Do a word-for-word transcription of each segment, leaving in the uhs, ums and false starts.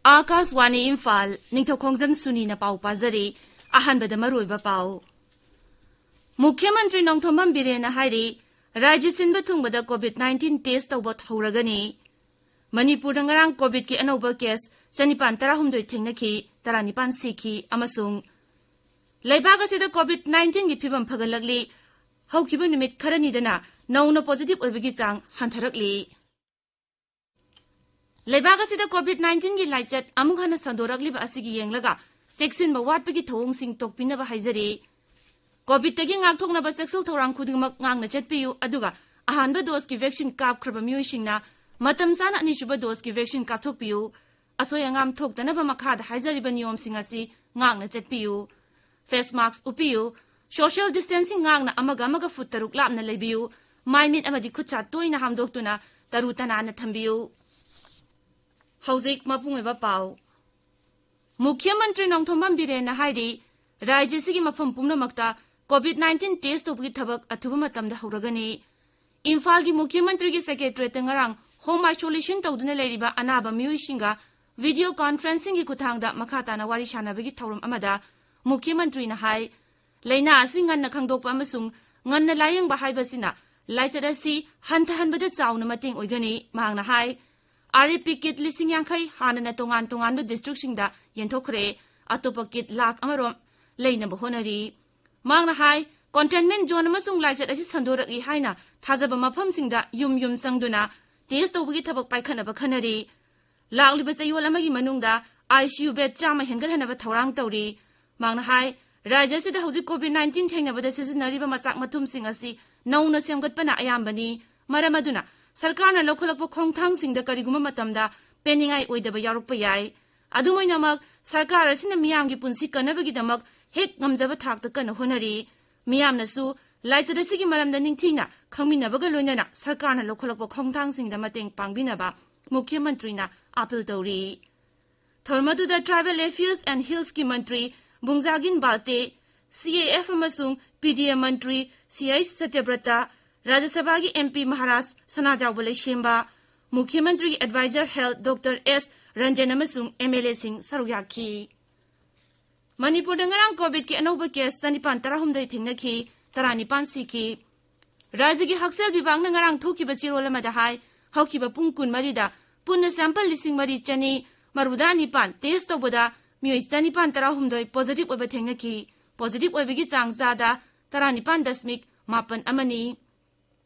ꯑꯥꯀꯥꯁꯋꯥꯅꯤ ꯏꯝꯐꯥꯜ, ꯅꯤꯡꯊꯧꯈꯣꯡꯖꯝ ꯁꯨꯅꯤꯅ ꯄꯥꯎ ꯄꯥꯖꯔꯤ꯫ ꯑꯍꯥꯟꯕꯗ ꯃꯔꯨꯑꯣꯏꯕ ꯄꯥꯎ꯫ ꯃꯨꯈ꯭ꯌ ꯃꯟꯇ꯭ꯔꯤ ꯅꯣꯡꯊꯣꯝꯕꯝ ꯕꯤꯔꯦꯟꯅ ꯍꯥꯏꯔꯤ, ꯔꯥꯖ꯭ꯌ ꯁꯤꯟꯕ ꯊꯨꯡꯕꯗ COVID nineteen test ꯇꯧꯕ ꯍꯧꯔꯒꯅꯤ꯫ ꯃꯅꯤꯄꯨꯔꯗ ꯉꯔꯥꯡ COVIDꯀꯤ ꯑꯅꯧꯕ case ꯆꯅꯤꯄꯥꯟ ꯇꯔꯥꯍꯨꯝꯗꯣꯏ ꯊꯦꯡꯅꯈꯤ, ꯇꯔꯥꯅꯤꯄꯥꯟ ꯁꯤꯈꯤ ꯑꯃꯁꯨꯡ ꯂꯩꯕꯥꯛ ꯑꯁꯤꯗ COVID nineteenꯒꯤ ꯐꯤꯕꯝ ꯐꯒꯠꯂꯛꯂꯤ꯫ ꯍꯧꯈꯤꯕ ꯅꯨꯃꯤꯠ ꯈꯔꯅꯤꯗꯅ ꯅꯧꯅ positive ꯑꯣꯏꯕꯒꯤ ꯆꯥꯡ ꯍꯟꯊꯔꯛꯂꯤ꯫ ꯂꯩꯕꯥꯛ ꯑꯁꯤꯗ COVID nineteenꯒꯤ ꯂꯥꯏꯆꯠ ꯑꯃꯨꯛ ꯍꯟꯅ ꯁꯟꯗꯣꯔꯛꯂꯤꯕ ꯑꯁꯤꯒꯤ ꯌꯦꯡꯂꯒ ꯆꯦꯛꯁꯤꯟꯕ ꯋꯥꯠꯄꯒꯤ ꯊꯧꯑꯣꯡꯁꯤꯡ ꯇꯣꯛꯄꯤꯅꯕ ꯍꯥꯏꯖꯔꯤ꯫ COVIDꯇꯒꯤ ꯉꯥꯛꯊꯣꯛꯅꯕ ꯆꯦꯛꯁꯤꯜ ꯊꯧꯔꯥꯡ ꯈꯨꯗꯤꯡꯃꯛ ꯉꯥꯛꯅ ꯆꯠꯄꯤꯌꯨ, ꯑꯗꯨꯒ ꯑꯍꯥꯟꯕ doseꯀꯤ vaccine ꯀꯥꯞꯈ꯭ꯔꯕ ꯃꯤꯑꯣꯏꯁꯤꯡꯅ ꯃꯇꯝ ꯆꯥꯅ ꯑꯅꯤꯁꯨꯕ doseꯀꯤ vaccine ꯀꯥꯞꯊꯣꯛꯄꯤꯌꯨ꯫ ꯑꯁꯣꯏ ꯑꯉꯥꯝ ꯊꯣꯛꯇꯅꯕ ꯃꯈꯥꯗ ꯍꯥꯏꯖꯔꯤꯕ ꯅꯤꯌꯣꯝꯁꯤꯡ ꯑꯁꯤ ꯉꯥꯛꯅ ꯆꯠꯄꯤꯌꯨ꯫ Face mask ꯎꯞꯄꯤꯌꯨ꯫ Social distancing ꯉꯥꯛꯅ ꯑꯃꯒ ꯑꯃꯒ ꯐꯨꯠ ꯇꯔꯨꯛ ꯂꯥꯞꯅ ꯂꯩꯕꯤꯌꯨ꯫ ꯃꯥꯏ ꯃꯤꯠ ꯑꯃꯗꯤ ꯈꯨꯠꯁꯥ ꯇꯣꯏꯅ ꯍꯥꯝꯗꯣꯛꯇꯨꯅ ꯇꯔꯨ ꯇꯅꯥꯟꯅ ꯊꯝꯕꯤꯌꯨ꯫ ꯍꯧꯖꯤꯛ ꯃꯄꯨꯡ ꯑꯣꯏꯕ ꯄꯥꯎ꯫ ꯃꯨꯈ꯭ꯌ ꯃꯟꯇ꯭ꯔꯤ ꯅꯣꯡꯊꯣꯝꯕꯝ ꯕꯤꯔꯦꯟꯅ ꯍꯥꯏꯔꯤ, ꯔꯥꯖ꯭ꯌ ꯑꯁꯤꯒꯤ ꯃꯐꯝ ꯄꯨꯝꯅꯃꯛꯇ COVID nineteen test ꯇꯧꯕꯒꯤ ꯊꯕꯛ ꯑꯊꯨꯕ ꯃꯇꯝꯗ ꯍꯧꯔꯒꯅꯤ꯫ ꯏꯝꯐꯥꯜꯒꯤ ꯃꯨꯈ꯭ꯌ ꯃꯟꯇ꯭ꯔꯤꯒꯤ secretariatꯇ ꯉꯔꯥꯡ home isolation ꯇꯧꯗꯨꯅ ꯂꯩꯔꯤꯕ ꯑꯅꯥꯕ ꯃꯤꯑꯣꯏꯁꯤꯡꯒ video conferencingꯒꯤ ꯈꯨꯠꯊꯥꯡꯗ ꯃꯈꯥ ꯇꯥꯅ ꯋꯥꯔꯤ ꯁꯥꯟꯅꯕꯒꯤ ꯊꯧꯔꯝ ꯑꯃꯗ ꯃꯨꯈ꯭ꯌ ꯃꯟꯇ꯭ꯔꯤꯅ ꯍꯥꯏ, ꯂꯥꯏꯅꯥ ꯑꯁꯤ ꯉꯟꯅ ꯈꯪꯗꯣꯛꯄ ꯑꯃꯁꯨꯡ ꯉꯟꯅ ꯂꯥꯌꯦꯡꯕ ꯍꯥꯏꯕꯁꯤꯅ ꯂꯥꯏꯆꯠ ꯑꯁꯤ ꯍꯟꯊꯍꯟꯕꯗ ꯆꯥꯎꯅ ꯃꯇꯦꯡ ꯑꯣꯏꯒꯅꯤ꯫ ꯃꯍꯥꯛꯅ ꯍꯥꯏ, RAP kit ꯂꯤꯁꯤꯡ ꯌꯥꯡꯈꯩ ꯍꯥꯟꯅꯅ ꯇꯣꯉꯥꯟ ꯇꯣꯉꯥꯟꯕ districtꯁꯤꯡꯗ ꯌꯦꯟꯊꯣꯛꯈ꯭ꯔꯦ꯫ ꯑꯇꯣꯞꯄ kit ꯂꯥꯈ ꯑꯃꯔꯣꯝ ꯂꯩꯅꯕ ꯍꯣꯠꯅꯔꯤ꯫ ꯃꯍꯥꯛꯅ ꯍꯥꯏ, containment zone ꯑꯃꯁꯨꯡ ꯂꯥꯏꯆꯠ ꯑꯁꯤ ꯁꯟꯗꯣꯔꯛꯏ ꯍꯥꯏꯅ ꯊꯥꯖꯕ ꯃꯐꯝꯁꯤꯡꯗ ꯌꯨꯝ ꯌꯨꯝ ꯆꯪꯗꯨꯅ test ꯇꯧꯕꯒꯤ ꯊꯕꯛ ꯄꯥꯏꯈꯠꯅꯕ ꯈꯟꯅꯔꯤ꯫ ꯂꯥꯛꯂꯤꯕ ꯆꯌꯣꯜ ꯑꯃꯒꯤ ꯃꯅꯨꯡꯗ ICU bed ꯆꯥꯝꯃ ꯍꯦꯟꯒꯠꯍꯟꯅꯕ ꯊꯧꯔꯥꯡ ꯇꯧꯔꯤ꯫ ꯃꯍꯥꯛꯅ ꯍꯥꯏ, ꯔꯥꯖ꯭ꯌ ꯑꯁꯤꯗ ꯍꯧꯖꯤꯛ COVID nineteen ꯊꯦꯡꯅꯕꯗ ꯁꯤꯖꯤꯟꯅꯔꯤꯕ ꯃꯆꯥꯛ ꯃꯊꯨꯝꯁꯤꯡ ꯑꯁꯤ ꯅꯧꯅ ꯁꯦꯝꯒꯠꯄꯅ ꯑꯌꯥꯝꯕꯅꯤ꯫ ꯃꯔꯝ ꯑꯗꯨꯅ ꯁꯔꯀꯥꯔꯅ ꯂꯧꯈꯠꯂꯛꯄ ꯈꯣꯡꯊꯥꯡꯁꯤꯡꯗ ꯀꯔꯤꯒꯨꯝꯕ ꯃꯇꯝꯗ ꯄꯦꯟꯅꯤꯡꯉꯥꯏ ꯑꯣꯏꯗꯕ ꯌꯥꯎꯔꯛꯄ ꯌꯥꯏ꯫ ꯑꯗꯨꯝ ꯑꯣꯏꯅꯃꯛ, ꯁꯔꯀꯥꯔ ꯑꯁꯤꯅ ꯃꯤꯌꯥꯝꯒꯤ ꯄꯨꯟꯁꯤ ꯀꯟꯅꯕꯒꯤꯗꯃꯛ ꯍꯦꯛ ꯉꯝꯖꯕ ꯊꯥꯛꯇ ꯀꯟꯅ ꯍꯣꯠꯅꯔꯤ꯫ ꯃꯤꯌꯥꯝꯅꯁꯨ ꯂꯥꯏꯆꯠ ꯑꯁꯤꯒꯤ ꯃꯔꯝꯗ ꯅꯤꯡꯊꯤꯅ ꯈꯪꯃꯤꯟꯅꯕꯒ ꯂꯣꯏꯅꯅ ꯁꯔꯀꯥꯔꯅ ꯂꯧꯈꯠꯂꯛꯄ ꯈꯣꯡꯊꯥꯡꯁꯤꯡꯗ ꯃꯇꯦꯡ ꯄꯥꯡꯕꯤꯅꯕ ꯃꯨꯈ꯭ꯌ ꯃꯟꯇ꯭ꯔꯤꯅ ꯑꯥꯄꯤꯜ ꯇꯧꯔꯤ꯫ ꯊꯧꯔꯝ ꯑꯗꯨꯗ Tribal Affairs and Hillsꯀꯤ Mantri ꯕꯨꯡꯖꯥꯒꯤꯟ Valte, CAF ꯑꯃꯁꯨꯡ PDA ꯃꯟꯇ꯭ꯔꯤ ꯁꯤ ꯑꯩꯆ ꯁꯇ꯭ꯌꯕ꯭ꯔꯇ, ꯔꯥꯖ꯭ꯌ ꯁꯚꯥꯒꯤ MP ꯃꯍꯥꯔꯥꯖ ꯁꯅꯥꯖꯥꯎꯕ ꯂꯩꯁꯦꯝꯕ, ꯃꯨꯈ꯭ꯌ ꯃꯟꯇ꯭ꯔꯤꯒꯤ advisor Health Doctor S Ranjan ꯑꯃꯁꯨꯡ ꯑꯦꯝ ꯑꯦꯜ ꯑꯦꯁꯤꯡ ꯁꯔꯨꯛ ꯌꯥꯈꯤ꯫ ꯃꯅꯤꯄꯨꯔꯗ ꯉꯔꯥꯡ ꯀꯣꯚꯤꯗꯀꯤ ꯑꯅꯧꯕ ꯀꯦꯁ ꯆꯅꯤꯄꯥꯟ ꯇꯔꯥꯍꯨꯝꯗꯣꯏ ꯊꯦꯡꯅꯈꯤ, ꯇꯔꯥꯅꯤꯄꯥꯟ ꯁꯤꯈꯤ꯫ ꯔꯥꯖ꯭ꯌꯒꯤ ꯍꯛꯁꯦꯜ ꯕꯤꯚꯥꯒꯅ ꯉꯔꯥꯡ ꯊꯣꯛꯈꯤꯕ ꯆꯦꯔꯣꯜ ꯑꯃꯗ ꯍꯥꯏ, ꯍꯧꯈꯤꯕ ꯄꯨꯡ ꯀꯨꯟꯃꯔꯤꯗ ꯄꯨꯟꯅ ꯁꯦꯝꯄꯜ ꯂꯤꯁꯤꯡ ꯃꯔꯤ ꯆꯅꯤ ꯃꯔꯤꯐꯨꯇꯔꯥ ꯅꯤꯄꯥꯟ ꯇꯦꯁ ꯇꯧꯕꯗ ꯃꯤꯑꯣꯏ ꯆꯅꯤꯄꯥꯟ ꯇꯔꯥꯍꯨꯝꯗꯣꯏ ꯄꯣꯖꯤꯇꯤꯚ ꯑꯣꯏꯕ ꯊꯦꯡꯅꯈꯤ꯫ ꯄꯣꯖꯤꯇꯤꯚ ꯑꯣꯏꯕꯒꯤ ꯆꯥꯡ ꯆꯥꯗ ꯇꯔꯥꯅꯤꯄꯥꯟ ꯗꯁꯃꯤꯛ ꯃꯥꯄꯟ ꯑꯃꯅꯤ꯫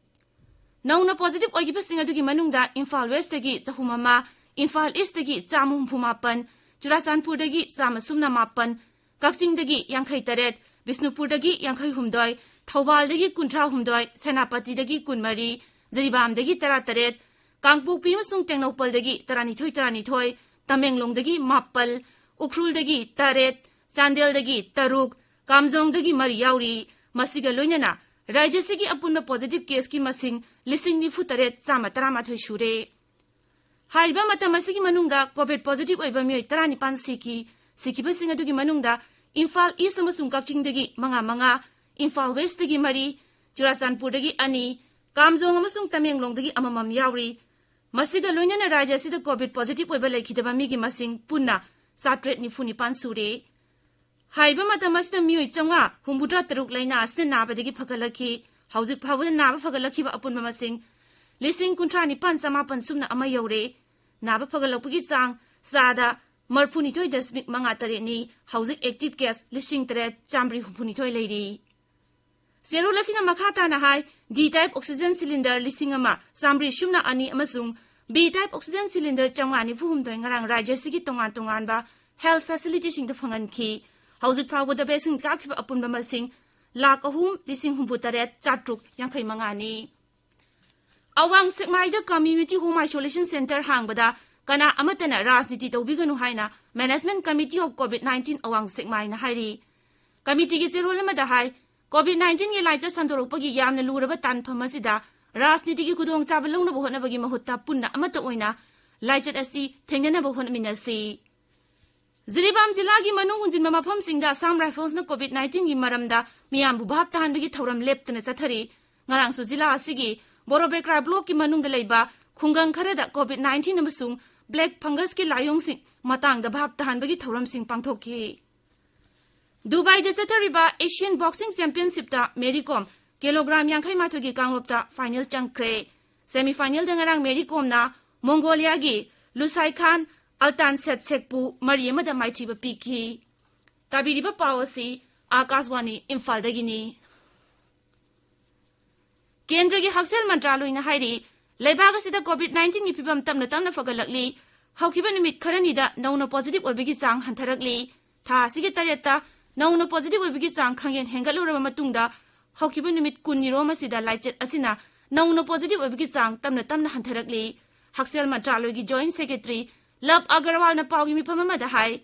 ꯅꯧꯅ ꯄꯣꯖꯤꯇꯤꯚ ꯑꯣꯏꯈꯤꯕꯁꯤꯡ ꯑꯗꯨꯒꯤ ꯃꯅꯨꯡꯗ ꯏꯝꯐꯥꯜ ꯋꯦꯁꯇꯒꯤ ꯆꯍꯨꯝ ꯑꯃ, ꯏꯝꯐꯥꯜ ꯏꯁꯇꯒꯤ ꯆꯥꯝꯃ ꯍꯨꯝꯐꯨ ꯃꯥꯄꯟ, ꯆꯨꯔꯥꯆꯥꯟꯄꯨꯔꯗꯒꯤ ꯆꯥꯝꯃ ꯁꯨꯞꯅ ꯃꯥꯄꯟ, ꯀꯛꯆꯤꯡꯗꯒꯤ ꯌꯥꯡꯈꯩ ꯇꯔꯦꯠ, ꯕꯤꯁꯅꯨꯄꯨꯔꯗꯒꯤ ꯌꯥꯡꯈꯩ ꯍꯨꯝꯗꯣꯏ, ꯊꯧꯕꯥꯜꯗꯒꯤ ꯀꯨꯟꯊ꯭ꯔꯥ ꯍꯨꯝꯗꯣꯏ, ꯁꯦꯅꯥꯄꯇꯤꯗꯒꯤ ꯀꯨꯟꯃꯔꯤ, ꯖꯤꯔꯤꯕꯥꯝꯗꯒꯤ ꯇꯔꯥꯇꯔꯦꯠ, ꯀꯥꯡꯄꯣꯛꯄꯤ ꯑꯃꯁꯨꯡ ꯇꯦꯡꯅꯧꯄꯜꯗꯒꯤ ꯇꯔꯥꯅꯤꯊꯣꯏ ꯇꯔꯥꯅꯤꯊꯣꯏ, ꯇꯃꯦꯡꯂꯣꯡꯗꯒꯤ ꯃꯥꯄꯜ, ꯎꯈ꯭ꯔꯨꯜꯗꯒꯤ ꯇꯔꯦꯠ, ꯆꯥꯟꯗꯦꯜꯗꯒꯤ ꯇꯔꯨꯛ, ꯀꯥꯝꯖꯣꯡꯗꯒꯤ ꯃꯔꯤ ꯌꯥꯎꯔꯤ꯫ ꯃꯁꯤꯒ ꯂꯣꯏꯅꯅ ꯔꯥꯖ꯭ꯌꯁꯤꯒꯤ ꯑꯄꯨꯟꯕ ꯄꯣꯖꯤꯇꯤꯚ ꯀꯦꯁꯀꯤ ꯃꯁꯤꯡ ꯂꯤꯁꯤꯡ ꯅꯤꯐꯨ ꯇꯔꯦꯠ ꯆꯥꯝꯃ ꯇꯔꯥꯃꯥꯊꯣꯏ ꯁꯨꯔꯦ꯫ ꯍꯥꯏꯔꯤꯕ ꯃꯇꯝ ꯑꯁꯤꯒꯤ ꯃꯅꯨꯡꯗ ꯀꯣꯚꯤꯗ ꯄꯣꯖꯤꯇꯤꯚ ꯑꯣꯏꯕ ꯃꯤꯑꯣꯏ ꯇꯔꯥꯅꯤꯄꯥꯟ ꯁꯤꯈꯤ꯫ ꯁꯤꯈꯤꯕꯁꯤꯡ ꯑꯗꯨꯒꯤ ꯃꯅꯨꯡꯗ ꯏꯝꯐꯥꯜ ꯏꯁ ꯑꯃꯁꯨꯡ ꯀꯛꯆꯤꯡꯗꯒꯤ ꯃꯉꯥ ꯃꯉꯥ, ꯏꯝꯐꯥꯜ ꯋꯦꯁꯇꯒꯤ ꯃꯔꯤ, ꯆꯨꯔꯥꯆꯥꯟꯄꯨꯔꯗꯒꯤ ꯑꯅꯤ, ꯀꯥꯝꯖꯣꯡ ꯑꯃꯁꯨꯡ ꯇꯃꯦꯡꯂꯣꯡꯗꯒꯤ ꯑꯃꯃꯝ ꯌꯥꯎꯔꯤ꯫ ꯃꯁꯤꯒ ꯂꯣꯏꯅꯅ ꯔꯥꯖ꯭ꯌ ꯑꯁꯤꯗ ꯀꯣꯚꯤꯗ ꯄꯣꯖꯤꯇꯤꯚ ꯑꯣꯏꯕ ꯂꯩꯈꯤꯗꯕ ꯃꯤꯒꯤ ꯃꯁꯤꯡ ꯄꯨꯟꯅ ꯆꯥꯇ꯭ꯔꯦꯠ ꯅꯤꯐꯨ ꯅꯤꯄꯥꯟ ꯁꯨꯔꯦ꯫ ꯍꯥꯏꯔꯤꯕ ꯃꯇꯝ ꯑꯁꯤꯗ ꯃꯤꯑꯣꯏ ꯆꯥꯝꯃꯉꯥ ꯍꯨꯝꯐꯨꯇꯔꯥ ꯇꯔꯨꯛ ꯂꯥꯏꯅꯥ ꯑꯁꯤꯅ ꯅꯥꯕꯗꯒꯤ ꯐꯒꯠꯂꯛꯈꯤ꯫ ꯍꯧꯖꯤꯛ ꯐꯥꯎꯕꯗ ꯅꯥꯕ ꯐꯒꯠꯂꯛꯈꯤꯕ ꯑꯄꯨꯟꯕ ꯃꯁꯤꯡ ꯂꯤꯁꯤꯡ ꯀꯨꯟꯊ꯭ꯔꯥ ꯅꯤꯄꯥꯟ ꯆꯃꯥꯄꯟ ꯁꯨꯞꯅ ꯑꯃ ꯌꯧꯔꯦ꯫ ꯅꯥꯕ ꯐꯒꯠꯂꯛꯄꯒꯤ ꯆꯥꯡ ꯆꯥꯗ ꯃꯔꯤꯐꯨꯅꯤꯊꯣꯏ ꯗꯁꯃꯤꯛ ꯃꯉꯥ ꯇꯔꯦꯠꯅꯤ꯫ ꯍꯧꯖꯤꯛ ꯑꯦꯛꯇꯤꯚ ꯀꯦꯁ ꯂꯤꯁꯤꯡ ꯇꯔꯦꯠ ꯆꯥꯝꯃꯔꯤ ꯍꯨꯝꯐꯨꯅꯤꯊꯣꯏ ꯂꯩꯔꯤ꯫ ꯆꯦꯔꯣꯜ ꯑꯁꯤꯅ ꯃꯈꯥ ꯇꯥꯅ ꯍꯥꯏ, ꯗꯤ ꯇꯥꯏꯞ ꯑꯣꯛꯁꯤꯖꯦꯟ ꯁꯤꯂꯤꯟꯗꯔ ꯂꯤꯁꯤꯡ ꯑꯃ ꯆꯥꯝꯃꯔꯤ ꯁꯨꯞꯅ ꯑꯅꯤ ꯑꯃꯁꯨꯡ ꯕꯤ ꯇꯥꯏꯞ ꯑꯣꯛꯁꯤꯖꯦꯟ ꯁꯤꯂꯤꯟꯗꯔ ꯆꯥꯝꯃꯉꯥ ꯅꯤꯐꯨ ꯍꯨꯝꯗꯣꯏ ꯉꯔꯥꯡ ꯔꯥꯖ꯭ꯌꯁꯤꯒꯤ ꯇꯣꯉꯥꯟ ꯇꯣꯉꯥꯟꯕ ꯍꯦꯜꯊ ꯐꯦꯁꯤꯂꯤꯇꯤꯁꯤꯡꯗ ꯐꯪꯍꯟꯈꯤ꯫ ꯍꯧꯖꯤꯛ ꯐꯥꯎꯕꯗ ꯚꯦꯛꯁꯤꯟ ꯀꯥꯞꯈꯤꯕ ꯑꯄꯨꯟꯕ ꯃꯁꯤꯡ ꯂꯥꯈ ꯑꯍꯨꯝ ꯂꯤꯁꯤꯡ ꯍꯨꯝꯐꯨ ꯇꯔꯦꯠ ꯆꯥꯇ꯭ꯔꯨꯛ ꯌꯥꯡꯈꯩ ꯃꯉꯥꯅꯤ꯫ ꯑꯋꯥꯡ ꯁꯦꯛꯃꯥꯏꯗ ꯀꯝꯃ꯭ꯌꯨꯅꯤꯇꯤ ꯍꯣꯝ ꯑꯥꯏꯁꯣꯂꯦꯁꯟ ꯁꯦꯟꯇꯔ ꯍꯥꯡꯕꯗ ꯀꯅꯥ ꯑꯃꯠꯇꯅ ꯔꯥꯖꯅꯤꯇꯤ ꯇꯧꯕꯤꯒꯅꯨ ꯍꯥꯏꯅ Management Committee of COVID nineteen ꯑꯋꯥꯡ ꯁꯦꯛꯃꯥꯏꯅ ꯍꯥꯏꯔꯤ꯫ ꯀꯃꯤꯇꯤꯒꯤ ꯆꯦꯔꯣꯜ ꯑꯃꯗ ꯍꯥꯏ, ꯀꯣꯚꯤꯗ ꯅꯥꯏꯟꯇꯤꯟꯒꯤ ꯂꯥꯏꯆꯠ ꯁꯟꯗꯣꯔꯛꯄꯒꯤ ꯌꯥꯝꯅ ꯂꯨꯔꯕ ꯇꯥꯟꯐꯝ ꯑꯁꯤꯗ ꯔꯥꯖꯅꯤꯇꯤꯒꯤ ꯈꯨꯗꯣꯡꯆꯥꯕ ꯂꯧꯅꯕ ꯍꯣꯠꯅꯕꯒꯤ ꯃꯍꯨꯠꯇ ꯄꯨꯟꯅ ꯑꯃꯠꯇ ꯑꯣꯏꯅ ꯂꯥꯏꯆꯠ ꯑꯁꯤ ꯊꯦꯡꯅꯅꯕ ꯍꯣꯠꯅꯃꯤꯟꯅꯁꯤ꯫ ꯖꯤꯔꯤꯕꯥꯝ ꯖꯤꯂꯥꯒꯤ ꯃꯅꯨꯡ ꯍꯨꯟꯖꯤꯟꯕ ꯃꯐꯝꯁꯤꯡꯗ ꯑꯁꯥꯝ ꯔꯥꯏꯐꯜꯁꯅ ꯀꯣꯚꯤꯗ ꯅꯥꯏꯟꯇꯤꯟꯒꯤ ꯃꯔꯝꯗ ꯃꯤꯌꯥꯝꯕꯨ ꯚꯥꯞ ꯇꯥꯍꯟꯕꯒꯤ ꯊꯧꯔꯝ ꯂꯦꯞꯇꯅ ꯆꯠꯊꯔꯤ꯫ ꯉꯔꯥꯡꯁꯨ ꯖꯤꯂꯥ ꯑꯁꯤꯒꯤ ꯕꯣꯔꯣꯕꯦꯀ꯭ꯔꯥ ꯕ꯭ꯂꯣꯛꯀꯤ ꯃꯅꯨꯡꯗ ꯂꯩꯕ ꯈꯨꯡꯒꯪ ꯈꯔꯗ ꯀꯣꯚꯤꯗ ꯅꯥꯏꯟꯇꯤꯟ ꯑꯃꯁꯨꯡ black fungusꯀꯤ ꯂꯥꯏꯑꯣꯡꯁꯤꯡ ꯃꯇꯥꯡꯗ ꯚꯥꯞ ꯇꯥꯍꯟꯕꯒꯤ ꯊꯧꯔꯝꯁꯤꯡ ꯄꯥꯡꯊꯣꯛꯈꯤ꯫ ꯗꯨꯕꯥꯏꯗ ꯆꯠꯊꯔꯤꯕ Asian Boxing Championshipꯇ ꯃꯦꯔꯤ ꯀꯣꯝ ꯀꯤꯂꯣꯒ꯭ꯔꯥꯝ ꯌꯥꯡꯈꯩ ꯃꯥꯊꯣꯏꯒꯤ ꯀꯥꯡꯂꯨꯞꯇ final ꯆꯪꯈ꯭ꯔꯦ꯫ Semifinalꯗ ꯉꯔꯥꯡ ꯃꯦꯔꯤ ꯀꯣꯝꯅ ꯃꯣꯡꯒꯣꯂꯤꯌꯥꯒꯤ ꯂꯨꯁꯥꯏ ꯈꯥꯟ ꯑꯜꯇꯥꯟ ꯁꯦꯠ ꯁꯦꯛꯄꯨ ꯃꯔꯤ ꯑꯃꯗ ꯃꯥꯏꯊꯤꯕ ꯄꯤꯈꯤ꯫ ꯇꯥꯕꯤꯔꯤꯕ ꯄꯥꯎ ꯑꯁꯤ ꯑꯥꯀꯥꯁꯕꯥꯅꯤ ꯏꯝꯐꯥꯜꯗꯒꯤꯅꯤ꯫ ꯀꯦꯟꯗ꯭ꯔꯒꯤ ꯍꯛꯁꯦꯜ ꯃꯟꯇ꯭ꯔꯥꯂꯣꯏꯅ ꯍꯥꯏꯔꯤ, ꯂꯩꯕꯥꯛ ꯑꯁꯤꯗ COVID nineteenꯒꯤ ꯐꯤꯕꯝ ꯇꯞꯅ ꯇꯞꯅ ꯐꯒꯠꯂꯛꯂꯤ꯫ ꯍꯧꯈꯤꯕ ꯅꯨꯃꯤꯠ ꯈꯔꯅꯤꯗ ꯅꯧꯅ positive ꯑꯣꯏꯕꯒꯤ ꯆꯥꯡ ꯍꯟꯊꯔꯛꯂꯤ꯫ ꯊꯥ ꯑꯁꯤꯒꯤ ꯇꯔꯦꯠꯇ ꯅꯧꯅ positive ꯑꯣꯏꯕꯒꯤ ꯆꯥꯡ ꯈꯪꯍꯦꯟ ꯍꯦꯟꯒꯠꯂꯨꯔꯕ ꯃꯇꯨꯡꯗ, ꯍꯧꯈꯤꯕ ꯅꯨꯃꯤꯠ ꯀꯨꯟꯅꯤꯔꯣꯝ ꯑꯁꯤꯗ ꯂꯥꯏꯆꯠ ꯑꯁꯤꯅ ꯅꯧꯅ positive ꯑꯣꯏꯕꯒꯤ ꯆꯥꯡ ꯇꯞꯅ ꯇꯞꯅ ꯍꯟꯊꯔꯛꯂꯤ꯫ ꯍꯛꯁꯦꯜ ꯃꯟꯇ꯭ꯔꯥꯂꯣꯏꯒꯤ Joint Secretary Love Agarwalꯅ ꯄꯥꯎꯒꯤ ꯃꯤꯐꯝ ꯑꯃꯗ ꯍꯥꯏ,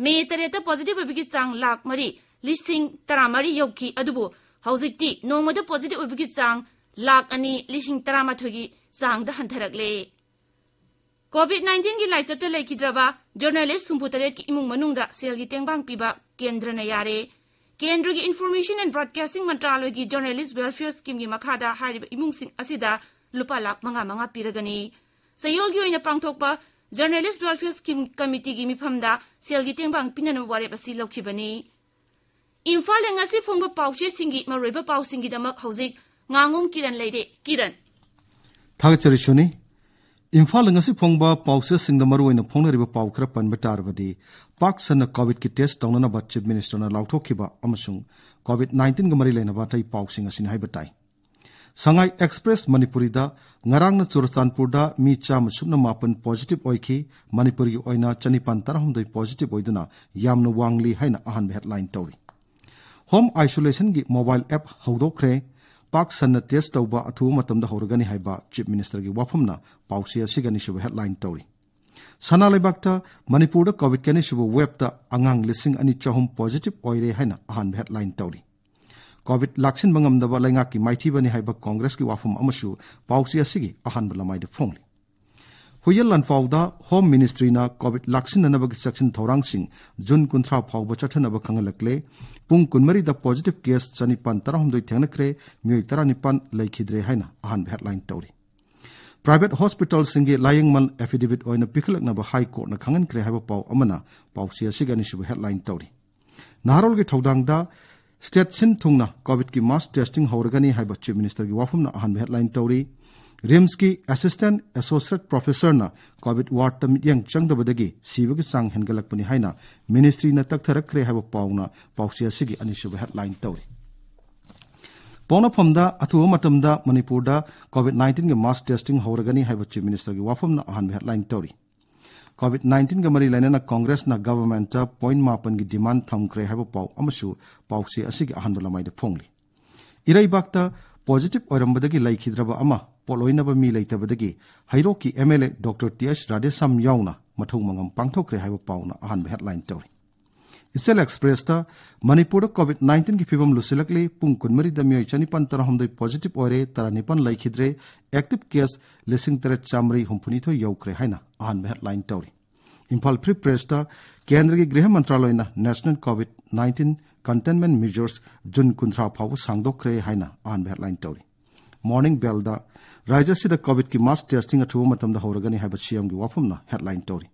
ꯃꯦ ꯇꯔꯦꯠꯇ positive ꯑꯣꯏꯕꯒꯤ ꯆꯥꯡ ꯂꯥꯈ ꯃꯔꯤ ꯂꯤꯁꯤꯡ ꯇꯔꯥꯃꯔꯤ ꯌꯧꯈꯤ, ꯑꯗꯨꯕꯨ ꯍꯧꯖꯤꯛꯇꯤ ꯅꯣꯡꯃꯗ positive ꯑꯣꯏꯕꯒꯤ ꯆꯥꯡ ꯂꯥꯈ ꯑꯅꯤ ꯂꯤꯁꯤꯡ ꯇꯔꯥꯃꯥꯊꯣꯏꯒꯤ ꯆꯥꯡꯗ ꯍꯟꯊꯔꯛꯂꯦ꯫ COVID nineteenꯒꯤ ꯂꯥꯏꯆꯠꯇ ꯂꯩꯈꯤꯗ꯭ꯔꯕ journalist ꯍꯨꯝꯐꯨ ꯇꯔꯦꯠꯀꯤ ꯏꯃꯨꯡ ꯃꯅꯨꯡꯗ ꯁꯦꯜꯒꯤ ꯇꯦꯡꯕꯥꯡ ꯄꯤꯕ ꯀꯦꯟꯗ꯭ꯔꯅ ꯌꯥꯔꯦ꯫ ꯀꯦꯟꯗ꯭ꯔꯒꯤ Information and Broadcasting ꯃꯟꯇ꯭ꯔꯥꯂꯣꯏꯒꯤ Journalist Welfare Schemeꯒꯤ ꯃꯈꯥꯗ ꯍꯥꯏꯔꯤꯕ ꯏꯃꯨꯡꯁꯤꯡ ꯑꯁꯤꯗ ꯂꯨꯄꯥ ꯂꯥꯈ ꯃꯉꯥ ꯃꯉꯥ ꯄꯤꯔꯒꯅꯤ꯫ ꯆꯌꯣꯜꯒꯤ ꯑꯣꯏꯅ ꯄꯥꯡꯊꯣꯛꯄ Journalist Welfare Scheme Committeeꯒꯤ ꯃꯤꯐꯝꯗ ꯁꯦꯜꯒꯤ ꯇꯦꯡꯕꯥꯡ ꯄꯤꯅꯅꯕ ꯋꯥꯔꯦꯞ ꯑꯁꯤ ꯂꯧꯈꯤꯕꯅꯤ꯫ ꯏꯝꯐꯥꯜꯗ ꯉꯁꯤ ꯐꯣꯡꯕ ꯄꯥꯎꯆꯦꯁꯤꯡꯒꯤ ꯃꯔꯨꯑꯣꯏꯕ ꯄꯥꯎꯁꯤꯡꯒꯤꯗꯃꯛ ꯍꯧꯖꯤꯛ ꯉꯥꯉꯣꯝ ꯀꯤꯔꯟ ꯂꯩꯔꯦ꯫ ꯀꯤꯔꯟ꯫ ꯊꯥꯒꯠꯆꯔꯤ ꯁꯨꯅꯤ꯫ ꯏꯝꯐꯥꯜꯗ ꯉꯁꯤ ꯐꯣꯡꯕ ꯄꯥꯎꯆꯦꯁꯤꯡꯗ ꯃꯔꯨꯑꯣꯏꯅ ꯐꯣꯡꯅꯔꯤꯕ ꯄꯥꯎ ꯈꯔ ꯄꯟꯕ ꯇꯥꯔꯕꯗꯤ, ꯄꯥꯛ ꯁꯟꯅ COVIDꯀꯤ test ꯇꯧꯅꯅꯕ Chief Ministerꯅ ꯂꯥꯎꯊꯣꯛꯈꯤꯕ ꯑꯃꯁꯨꯡ COVID nineteenꯒ ꯃꯔꯤ ꯂꯩꯅꯕ ꯑꯇꯩ ꯄꯥꯎꯁꯤꯡ ꯑꯁꯤꯅꯤ ꯍꯥꯏꯕ ꯇꯥꯏ꯫ ꯁꯉꯥꯏ ꯑꯦꯛꯁꯄ꯭ꯔꯦꯁ ꯃꯅꯤꯄꯨꯔꯤꯗ ꯉꯔꯥꯡꯅ ꯆꯨꯔꯆꯥꯟꯄꯨꯔꯗ ꯃꯤ ꯆꯥꯝꯃ ꯁꯨꯞꯅ ꯃꯥꯄꯟ positive ꯑꯣꯏꯈꯤ꯫ ꯃꯅꯤꯄꯨꯔꯒꯤ ꯑꯣꯏꯅ ꯆꯅꯤꯄꯥꯟ ꯇꯔꯥꯍꯨꯝꯗꯣꯏ positive ꯑꯣꯏꯗꯨꯅ ꯌꯥꯝꯅ ꯋꯥꯡꯂꯤ ꯍꯥꯏꯅ ꯑꯍꯥꯟꯕ headline ꯇꯧꯔꯤ꯫ Home isolationꯒꯤ mobile app ꯍꯧꯗꯣꯛꯈ꯭ꯔꯦ꯫ ꯄꯥꯛ ꯁꯟꯅ test ꯇꯧꯕ ꯑꯊꯨꯕ ꯃꯇꯝꯗ ꯍꯧꯔꯒꯅꯤ ꯍꯥꯏꯕ Chief Ministerꯒꯤ ꯋꯥꯐꯝꯅ ꯄꯥꯎꯆꯦ ꯑꯁꯤꯒꯤ ꯑꯅꯤꯁꯨꯕ headline ꯇꯧꯔꯤ꯫ ꯁꯅꯥ ꯂꯩꯕꯥꯛꯇ ꯃꯅꯤꯄꯨꯔꯗ COVIDꯀꯤ ꯑꯅꯤꯁꯨꯕ waveꯇ ꯑꯉꯥꯡ ꯂꯤꯁꯤꯡ ꯑꯅꯤ ꯆꯍꯨꯝ positive ꯑꯣꯏꯔꯦ ꯍꯥꯏꯅ ꯑꯍꯥꯟꯕ headline ꯇꯧꯔꯤ꯫ COVID ꯂꯥꯛꯁꯤꯟꯕ ꯉꯝꯗꯕ ꯂꯩꯉꯥꯛꯀꯤ ꯃꯥꯏꯊꯤꯕꯅꯤ ꯍꯥꯏꯕ ꯀꯣꯡꯒ꯭ꯔꯦꯁꯀꯤ ꯋꯥꯐꯝ ꯑꯃꯁꯨ ꯄꯥꯎꯆꯦ ꯑꯁꯤꯒꯤ ꯑꯍꯥꯟꯕ ꯂꯃꯥꯏꯗ ꯐꯣꯡꯂꯤ꯫ ꯍꯨꯏꯌꯦꯟ ꯂꯥꯟꯐꯥꯎꯗ Home Ministryꯅ COVID ꯂꯥꯛꯁꯤꯟꯅꯅꯕꯒꯤ ꯆꯦꯛꯁꯤꯟ ꯊꯧꯔꯥꯡꯁꯤꯡ ꯖꯨꯟ ꯀꯨꯟꯊ꯭ꯔꯥ ꯐꯥꯎꯕ ꯆꯠꯊꯅꯕ ꯈꯪꯍꯜꯂꯛꯂꯦ꯫ ꯄꯨꯡ ꯀꯨꯟꯃꯔꯤꯗ positive case ꯆꯅꯤꯄꯥꯟ ꯇꯔꯥꯍꯨꯝꯗꯣꯏ ꯊꯦꯡꯅꯈ꯭ꯔꯦ, ꯃꯤꯑꯣꯏ ꯇꯔꯥꯅꯤꯄꯥꯟ ꯂꯩꯈꯤꯗ꯭ꯔꯦ ꯍꯥꯏꯅ ꯑꯍꯥꯟꯕ headline ꯇꯧꯔꯤ꯫ ꯄ꯭ꯔꯥꯏꯚꯦꯠ ꯍꯣꯁꯄꯤꯇꯥꯜꯁꯤꯡꯒꯤ ꯂꯥꯌꯦꯡꯃꯜ ꯑꯦꯐꯤꯗꯦꯚꯤꯠ ꯑꯣꯏꯅ ꯄꯤꯈꯠꯂꯛꯅꯕ ꯍꯥꯏ ꯀꯣꯔꯠꯅ ꯈꯪꯍꯟꯈ꯭ꯔꯦ ꯍꯥꯏꯕ ꯄꯥꯎ ꯑꯃꯅ ꯄꯥꯎꯆꯦ ꯑꯁꯤꯒꯤ ꯑꯅꯤꯁꯨꯕ ꯍꯦꯗꯂꯥꯏꯟ ꯇꯧꯔꯤ꯫ ꯅꯍꯥꯔꯣꯜꯒꯤ ꯊꯧꯗꯥꯡꯗ ꯁ꯭ꯇꯦꯠ ꯁꯤꯟ ꯊꯨꯡꯅ ꯀꯣꯚꯤꯗꯀꯤ ꯃꯥꯁ ꯇꯦꯁꯇꯤꯡ ꯍꯧꯔꯒꯅꯤ ꯍꯥꯏꯕ ꯆꯤꯐ ꯃꯤꯅꯤꯁꯇꯔꯒꯤ ꯋꯥꯐꯝꯅ ꯑꯍꯥꯟꯕ ꯍꯦꯗꯂꯥꯏꯟ ꯇꯧꯔꯤ꯫ ꯔꯤꯝꯁꯀꯤ ꯑꯦꯁꯤꯁꯇꯦꯟꯠ ꯑꯦꯁꯣꯁꯤꯌꯦꯠ ꯄ꯭ꯔꯣꯐꯦꯁꯔꯅ ꯀꯣꯚꯤꯗ ꯋꯥꯔꯗꯇ ꯃꯤꯠꯌꯦꯡ ꯆꯪꯗꯕꯗꯒꯤ ꯁꯤꯕꯒꯤ ꯆꯥꯡ ꯍꯦꯟꯒꯠꯂꯛꯄꯅꯤ ꯍꯥꯏꯅ ꯃꯤꯅꯤꯁꯇ꯭ꯔꯤꯅ ꯇꯛꯊꯔꯛꯈ꯭ꯔꯦ ꯍꯥꯏꯕ ꯄꯥꯎꯅ ꯄꯥꯎꯆꯦ ꯑꯁꯤꯒꯤ ꯑꯅꯤꯁꯨꯕ ꯍꯦꯗꯂꯥꯏꯟ ꯇꯧꯔꯤ꯫ ꯄꯣꯛꯅꯐꯝꯗ ꯑꯊꯨꯕ ꯃꯇꯝꯗ ꯃꯅꯤꯄꯨꯔꯗ ꯀꯣꯚꯤꯗ ꯅꯥꯏꯟꯇꯤꯟꯒꯤ ꯃꯥꯁ ꯇꯦꯁꯇꯤꯡ ꯍꯧꯔꯒꯅꯤ ꯍꯥꯏꯕ ꯆꯤꯐ ꯃꯤꯅꯤꯁꯇꯔꯒꯤ ꯋꯥꯐꯝꯅ ꯑꯍꯥꯟꯕ ꯍꯦꯗꯂꯥꯏꯟ ꯇꯧꯔꯤ꯫ ꯀꯣꯚꯤꯗ ꯅꯥꯏꯟꯇꯤꯟꯒ ꯃꯔꯤ ꯂꯩꯅꯅ ꯀꯣꯡꯒ꯭ꯔꯦꯁꯅ ꯒꯚꯔꯟꯃꯦꯟꯠꯇ ꯄꯣꯏꯟꯠ ꯃꯥꯄꯟꯒꯤ ꯗꯤꯃꯥꯟ ꯊꯝꯈ꯭ꯔꯦ ꯍꯥꯏꯕ ꯄꯥꯎ ꯑꯃꯁꯨ ꯄꯥꯎꯆꯦ ꯑꯁꯤꯒꯤ ꯑꯍꯥꯟꯕ ꯂꯃꯥꯏꯗ ꯐꯣꯡꯂꯤ꯫ ꯏꯔꯩꯕꯥꯛꯇ ꯄꯣꯖꯤꯇꯤꯚ ꯑꯣꯏꯔꯝꯕꯗꯒꯤ ꯂꯩꯈꯤꯗ꯭ꯔꯕ ꯑꯃ ꯄꯣꯠꯂꯣꯏꯅꯕ ꯃꯤ ꯂꯩꯇꯕꯗꯒꯤ ꯍꯩꯔꯣꯛꯀꯤ M L A doctor T H Radheshyam ꯌꯥꯎꯅ ꯃꯊꯧ ꯃꯉꯝ ꯄꯥꯡꯊꯣꯛꯈ꯭ꯔꯦ ꯍꯥꯏꯕ ꯄꯥꯎꯅ ꯑꯍꯥꯟꯕ ꯍꯦꯗꯂꯥꯏꯟ ꯇꯧꯔꯤ꯫ ꯏꯆꯦꯜ ꯑꯦꯛꯁꯄ꯭ꯔꯦꯁꯇ ꯃꯅꯤꯄꯨꯔꯗ ꯀꯣꯚꯤꯗ ꯅꯥꯏꯟꯇꯤꯟꯒꯤ ꯐꯤꯕꯝ ꯂꯨꯁꯤꯜꯂꯛꯂꯤ, ꯄꯨꯡ ꯀꯨꯟꯃꯔꯤꯗ ꯃꯤꯑꯣꯏ ꯆꯅꯤꯄꯥꯟ ꯇꯔꯥꯍꯨꯝꯗꯣꯏ ꯄꯣꯖꯤꯇꯤꯚ ꯑꯣꯏꯔꯦ, ꯇꯔꯥꯅꯤꯄꯥꯟ ꯂꯩꯈꯤꯗ꯭ꯔꯦ, ꯑꯦꯛꯇꯤꯚ ꯀꯦꯁ ꯂꯤꯁꯤꯡ ꯇꯔꯦꯠ ꯆꯥꯃꯔꯤ ꯍꯨꯝꯐꯨꯅꯤꯊꯣꯏ ꯌꯧꯈ꯭ꯔꯦ ꯍꯥꯏꯅ ꯑꯍꯥꯟꯕ ꯍꯦꯗꯂꯥꯏꯟ ꯇꯧꯔꯤ꯫ ꯏꯝꯐꯥꯜ ꯐ꯭ꯔꯤ ꯄ꯭ꯔꯦꯁꯇ ꯀꯦꯟꯗ꯭ꯔꯒꯤ ꯒ꯭ꯔꯤꯍ ꯃꯟꯇ꯭ꯔꯥꯂꯣꯏꯅ national covid nineteen containment measures June ꯀꯨꯟꯊ꯭ꯔꯥ ꯐꯥꯎꯕ ꯁꯥꯡꯗꯣꯛꯈ꯭ꯔꯦ ꯍꯥꯏꯅ ꯑꯍꯥꯟꯕ ꯍꯦꯗꯂꯥꯏꯟ ꯇꯧꯔꯤ꯫ ꯃꯣꯔꯅꯤꯡ ꯕꯦꯜꯗ ꯔꯥꯖ꯭ꯌ ꯑꯁꯤꯗ ꯀꯣꯚꯤꯗꯀꯤ ꯃꯥꯁ ꯇꯦꯁꯇꯤꯡ ꯑꯊꯨꯕ ꯃꯇꯝꯗ ꯍꯧꯔꯒꯅꯤ ꯍꯥꯏꯕ ꯁꯤꯑꯦꯝꯒꯤ ꯋꯥꯐꯝꯅ ꯍꯦꯗꯂꯥꯏꯟ ꯇꯧꯔꯤ꯫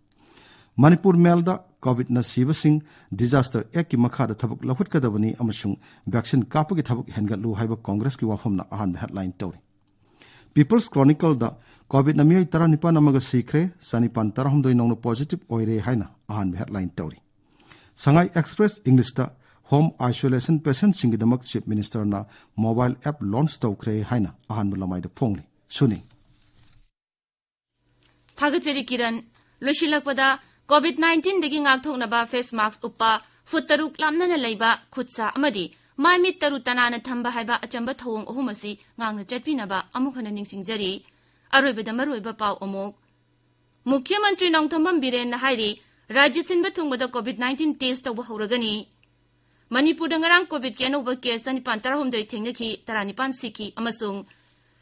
ꯃꯅꯤꯄꯨꯔ ꯃꯦꯜꯗ ꯀꯣꯚꯤꯗꯅ ꯁꯤꯕꯁꯤꯡ ꯗꯤꯖꯥꯁꯇꯔ ꯑꯦꯛꯀꯤ ꯃꯈꯥꯗ ꯊꯕꯛ ꯂꯧꯈꯠꯀꯗꯕꯅꯤ ꯑꯃꯁꯨꯡ ꯚꯦꯛꯁꯤꯟ ꯀꯥꯞꯄꯒꯤ ꯊꯕꯛ ꯍꯦꯟꯒꯠꯂꯨ ꯍꯥꯏꯕ ꯀꯣꯡꯒ꯭ꯔꯦꯁꯀꯤ ꯋꯥꯐꯝꯅ ꯑꯍꯥꯟꯕ ꯍꯦꯗꯂꯥꯏꯟ ꯇꯧꯔꯤ꯫ ꯄꯤꯄꯜꯁ ꯀ꯭ꯔꯣꯅꯤꯀꯜꯗ ꯀꯣꯚꯤꯗꯅ ꯃꯤꯑꯣꯏ ꯇꯔꯥꯅꯤꯄꯥꯟ ꯑꯃꯒ ꯁꯤꯈ꯭ꯔꯦ, ꯆꯅꯤꯄꯥꯟ ꯇꯔꯥꯍꯨꯝꯗꯣꯏ ꯅꯧꯅ ꯄꯣꯖꯤꯇꯤꯚ ꯑꯣꯏꯔꯦ ꯍꯥꯏꯅ ꯑꯍꯥꯟꯕ ꯍꯦꯗꯂꯥꯏꯟ ꯇꯧꯔꯤ꯫ ꯁꯉꯥꯏ ꯑꯦꯛꯁꯄ꯭ꯔꯦꯁ ꯏꯪꯂꯤꯁꯇ ꯍꯣꯝ ꯑꯥꯏꯁꯣꯂꯦꯁꯟ ꯄꯦꯁꯦꯟꯠꯁꯤꯡꯒꯤꯗꯃꯛ ꯆꯤꯐ ꯃꯤꯅꯤꯁꯇꯔꯅ ꯃꯣꯕꯥꯏꯜ ꯑꯦꯞ ꯂꯣꯟꯆ ꯇꯧꯈ꯭ꯔꯦ ꯍꯥꯏꯅ ꯑꯍꯥꯟꯕ ꯂꯃꯥꯏꯗ ꯐꯣꯡꯂꯤ꯫ ꯁꯨꯅꯤ꯫ ꯊꯥꯒꯠꯆꯔꯤ ꯀꯤꯔꯟ꯫ ꯂꯣꯏꯁꯤꯜꯂꯛꯄꯗ, ꯀꯣꯚꯤꯗ ꯅꯥꯏꯟꯇꯤꯟꯗꯒꯤ ꯉꯥꯛꯊꯣꯛꯅꯕ ꯐꯦꯁ ꯃꯥꯁꯛ ꯎꯞꯄ, ꯐꯨꯠ ꯇꯔꯨꯛ ꯂꯥꯞꯅꯅ ꯂꯩꯕ, ꯈꯨꯠ ꯁꯥ ꯑꯃꯗꯤ ꯃꯥꯏ ꯃꯤꯠ ꯇꯔꯨ ꯇꯅꯥꯟꯅ ꯊꯝꯕ ꯍꯥꯏꯕ ꯑꯆꯝꯕ ꯊꯧꯑꯣꯡ ꯑꯍꯨꯝ ꯑꯁꯤ ꯉꯥꯛꯅ ꯆꯠꯄꯤꯅꯕ ꯑꯃꯨꯛ ꯍꯟꯅ ꯅꯤꯡꯁꯤꯡꯖꯔꯤ꯫ ꯑꯔꯣꯏꯕꯗ ꯃꯔꯨꯑꯣꯏꯕ ꯄꯥꯎ ꯑꯃꯨꯛ꯫ ꯃꯨꯈ꯭ꯌ ꯃꯟꯇ꯭ꯔꯤ ꯅꯣꯡꯊꯣꯝꯕꯝ ꯕꯤꯔꯦꯟꯅ ꯍꯥꯏꯔꯤ, ꯔꯥꯖ꯭ꯌ ꯁꯤꯟꯕ ꯊꯨꯡꯕꯗ ꯀꯣꯚꯤꯗ ꯅꯥꯏꯟꯇꯤꯟ ꯇꯦꯁ ꯇꯧꯕ ꯍꯧꯔꯒꯅꯤ꯫ ꯃꯅꯤꯄꯨꯔꯗ ꯉꯔꯥꯡ ꯀꯣꯚꯤꯗꯀꯤ ꯑꯅꯧꯕ ꯀꯦꯁ ꯆꯅꯤꯄꯥꯟ ꯇꯔꯥꯍꯨꯝꯗꯣꯏ ꯊꯦꯡꯅꯈꯤ, ꯇꯔꯥꯅꯤꯄꯥꯟ ꯁꯤꯈꯤ ꯑꯃꯁꯨꯡ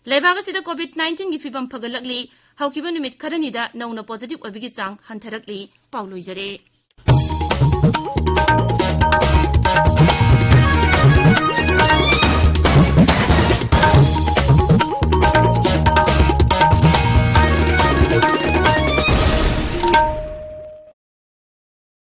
ꯂꯩꯕꯥꯛ ꯑꯁꯤꯗ ꯀꯣꯚꯤꯗ ꯅꯥꯏꯟꯇꯤꯟꯒꯤ ꯐꯤꯕꯝ ꯐꯒꯠꯂꯛꯂꯤ꯫ ꯍꯧꯈꯤꯕ ꯅꯨꯃꯤꯠ ꯈꯔꯅꯤꯗ ꯅꯧꯅ ꯄꯣꯖꯤꯇꯤꯚ ꯑꯣꯏꯕꯒꯤ ꯆꯥꯡ ꯍꯟꯊꯔꯛꯂꯤ꯫ ꯄꯥꯎ ꯂꯣꯏꯖꯔꯦ꯫